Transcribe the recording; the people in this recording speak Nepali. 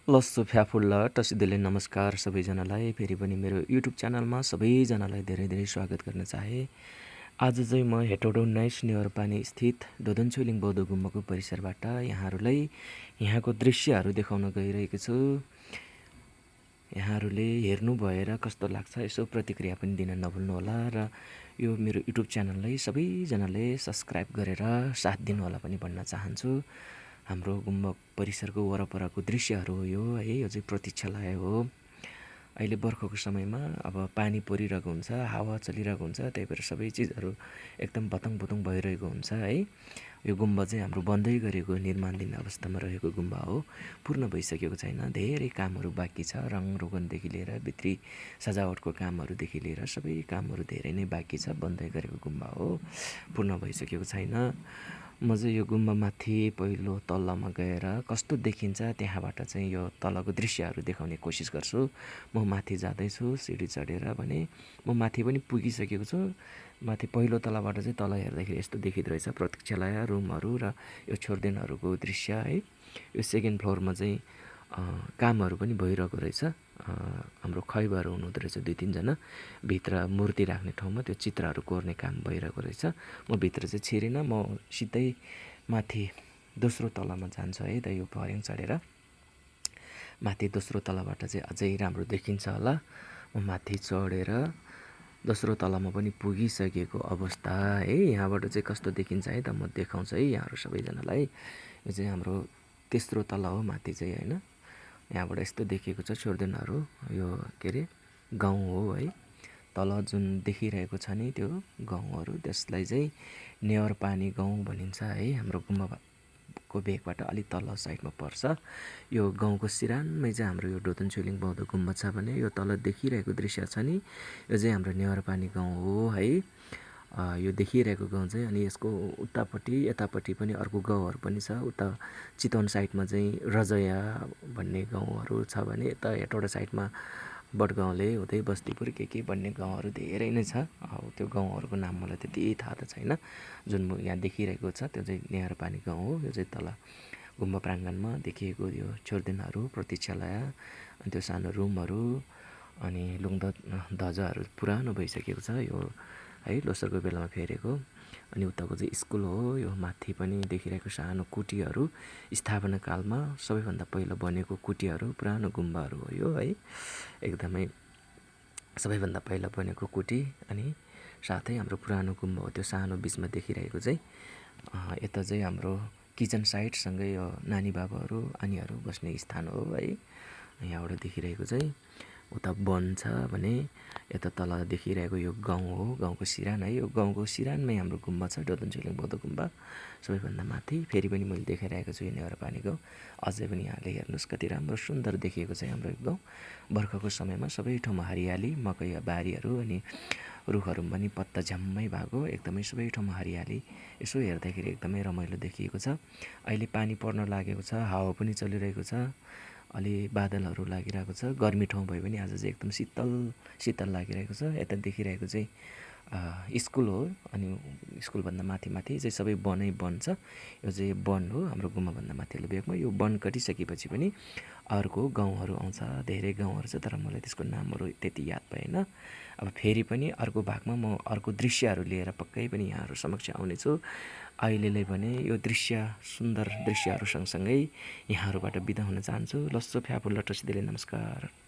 लस्सो फ्याफुल्ल टसिदेले नमस्कार सबैजनालाई। फेरि पनि मेरो युट्युब च्यानलमा सबैजनालाई धेरै धेरै स्वागत गर्न चाहे। आज चाहिँ म हेटौडा 19 नेवरपानी स्थित दोदनछोइलिङ बौद्ध गुम्बाको परिसरबाट यहाँहरूलाई यहाँको दृश्यहरू देखाउन गइरहेको छु। यहाँहरूले हेर्नु भएर कस्तो लाग्छ यसो प्रतिक्रिया पनि दिन नभुल्नुहोला र यो मेरो युट्युब च्यानललाई सबैजनाले सब्सक्राइब गरेर साथ दिनुहोला पनि भन्न चाहन्छु। हाम्रो गुम्बा परिसरको वरपरको दृश्यहरू हो यो है। यो चाहिँ प्रतीक्षालय हो। अहिले बर्खाको समयमा अब पानी परिरहेको हुन्छ, हावा चलिरहेको हुन्छ, त्यही भएर सबै चिजहरू एकदम बतङ भइरहेको हुन्छ है। यो गुम्बा चाहिँ हाम्रो बन्दै गरेको निर्माणधीन अवस्थामा रहेको गुम्बा हो। पूर्ण भइसकेको छैन, धेरै कामहरू बाँकी छ। रङरोगनदेखि लिएर भित्री सजावटको कामहरूदेखि लिएर सबै कामहरू धेरै नै बाँकी छ। बन्दै गरेको गुम्बा हो, पूर्ण भइसकेको छैन। म चाहिँ यो गुम्बामाथि पहिलो तल्लामा गएर कस्तो देखिन्छ त्यहाँबाट चाहिँ यो तलको दृश्यहरू देखाउने कोसिस गर्छु। म माथि जाँदैछु सिडी चढेर भने म माथि पनि पुगिसकेको छु। माथि पहिलो तलाबाट चाहिँ तल हेर्दाखेरि यस्तो देखिँदो रहेछ प्रतीक्षालय, रुमहरू र यो छोरदेनहरूको दृश्य है। यो सेकेन्ड फ्लोरमा चाहिँ कामहरू पनि भइरहेको रहेछ। हाम्रो खैबाहरू हुनुहुँदो रहेछ 2-3 जना भित्र मूर्ति राख्ने ठाउँमा त्यो चित्रहरू कोर्ने काम भइरहेको रहेछ। म भित्र चाहिँ छिरिनँ, म सिधै माथि दोस्रो तलामा जान्छु है त। यो भर्याङ चढेर माथि दोस्रो तलाबाट चाहिँ अझै राम्रो देखिन्छ होला। म माथि चढेर दोस्रो तलामा पनि पुगिसकेको अवस्था है। यहाँबाट चाहिँ कस्तो देखिन्छ है त म देखाउँछु है यहाँहरू सबैजनालाई। यो चाहिँ हाम्रो तेस्रो तला हो माथि चाहिँ होइन। यहाँबाट यस्तो देखिएको छ छोरदेनहरू, यो के अरे गाउँ हो है। तल जुन देखिरहेको छ नि त्यो गाउँहरू, त्यसलाई चाहिँ नेवरपानी गाउँ भनिन्छ है। हाम्रो गुम्बाको भेगबाट अलिक तल साइडमा पर्छ। यो गाउँको सिरानमै चाहिँ हाम्रो यो दोदनछोइलिङ बौद्ध गुम्बा छ भने यो तल देखिरहेको दृश्य छ नि, यो चाहिँ हाम्रो नेवरपानी गाउँ हो है। यो देखिरहेको गाउँ चाहिँ अनि यसको उतापट्टि यतापट्टि पनि अर्को गाउँहरू पनि छ। उता चितवन साइडमा चाहिँ रजया भन्ने गाउँहरू छ भने यता हेटौडा साइडमा बटगाउँले हुँदै बस्तीपुर के भन्ने गाउँहरू धेरै नै छ। त्यो गाउँहरूको नाम मलाई त्यति थाहा त छैन। जुन म यहाँ देखिरहेको छ त्यो चाहिँ नेवरपानी गाउँ हो। यो चाहिँ तल गुम्बा प्राङ्गणमा देखिएको यो छोरदेनहरू, प्रतीक्षालय, अनि त्यो सानो रुमहरू, अनि लुङ्द ध्वजाहरू पुरानो भइसकेको छ यो है, लोसरको बेलामा फेरेको। अनि उताको चाहिँ स्कुल हो। यो माथि पनि देखिरहेको सानो कुटीहरू स्थापना कालमा सबैभन्दा पहिला बनेको कुटीहरू, पुरानो गुम्बाहरू हो यो है। एकदमै सबैभन्दा पहिला बनेको कुटी अनि साथै हाम्रो पुरानो गुम्बा हो त्यो सानो बिचमा देखिरहेको चाहिँ। यता चाहिँ हाम्रो किचन साइडसँगै यो नानी बाबाहरू आनीहरू बस्ने स्थान हो है। यहाँबाट देखिरहेको चाहिँ उता वन छ भने यता तल देखिरहेको यो गाउँ हो, गाउँको सिरान है। यो गाउँको सिरानमै हाम्रो गुम्बा छ दोदनछोइलिङ बौद्ध गुम्बा सबैभन्दा माथि। फेरि पनि मैले देखाइरहेको छु यो नेवरपानी गाउँ। अझै पनि यहाँले हेर्नुहोस् कति राम्रो सुन्दर देखिएको छ हाम्रो यो गाउँ। बर्खाको समयमा सबै ठाउँमा हरियाली, मकै बारीहरू अनि रुखहरू पनि पत्ता झ्याम्मै भएको, एकदमै सबै ठाउँमा हरियाली। यसो हेर्दाखेरि एकदमै रमाइलो देखिएको छ। अहिले पानी पर्न लागेको छ, हावा पनि चलिरहेको छ, अलि बादलहरू लागिरहेको छ। गर्मी ठाउँ भए पनि आज चाहिँ एकदम शीतल लागिरहेको छ। यता देखिरहेको चाहिँ स्कुल हो अनि स्कुलभन्दा माथि चाहिँ सबै वनै वन छ। यो चाहिँ वन हो हाम्रो गुम्बाभन्दा माथिल्लो भेगमा। यो वन कटिसकेपछि पनि अर्को गाउँहरू आउँछ, धेरै गाउँहरू छ, तर मलाई त्यसको नामहरू त्यति याद भएन। अब फेरि पनि अर्को भागमा म अर्को दृश्यहरू लिएर पक्कै पनि यहाँहरू समक्ष आउनेछु। अहिलेलाई भने यो सुन्दर दृश्यहरू सँगसँगै यहाँहरूबाट बिदा हुन चाहन्छु। लस्सो फ्याफुल्ल टसिदेले नमस्कार।